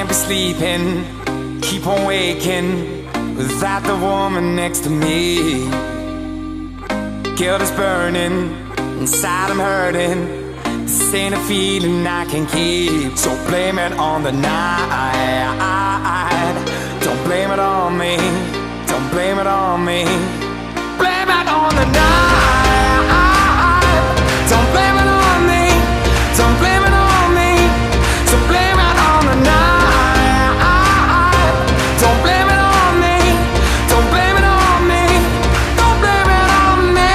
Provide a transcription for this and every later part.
Can't be sleeping, keep on waking without the woman next to me. Guilt is burning, inside I'm hurting. This ain't a feeling I can keep, so blame it on the night. Don't blame it on me, don't blame it on me. Blame it on the night. Don't blame it on me. Don't blame it on me. So blame it on the night. Don't blame it on me. Don't blame it on me. Don't blame it on me.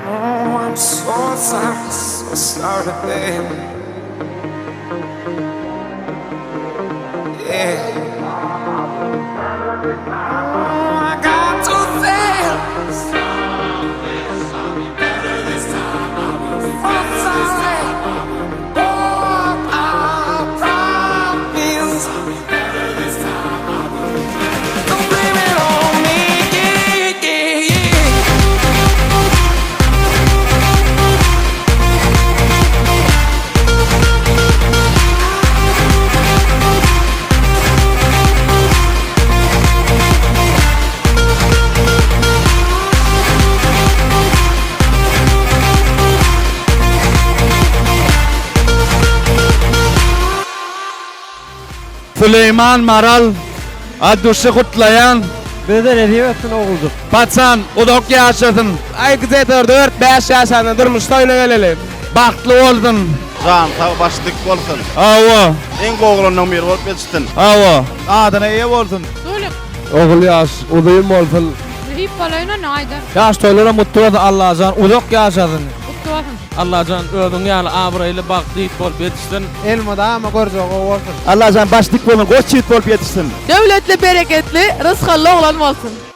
Oh, I'm so sorry, so sorry, babe. Yeah. Oh, I got to say. Oh, I promise. Don't blame it on me. Yeah, yeah, yeah. Süleýman Maral Aduşy gutlaýan. Bize nesip etsin oguljyk. Paçan uzak ýaşasyn. Aý gzetor 4-5 ýaşanda durmuş toýuna geleli. Bagtly bolsun. Jany sag, başy dik bolsun. Hawa. Iň gowy oglanlaryň biri bolup ýetişsin. Hawa. Adyna eýe bolsun. Sulik. Ogul ýaş uzyn bolsun. Nesip bolaýyn onda aýda. Ýaş toýlaram gutly bolsun Allajan uzak ýaşasyn. Gutly bolsun. Allajan özüň ýaly abraýly bagtly ýigit bolup ýetişsin. Elmydama görjegi gowy bolsun. Allajan başy dik bolsun, goç ýigit bolup ýetişsin. Döwletli bereketli rysgally oglan bolsun.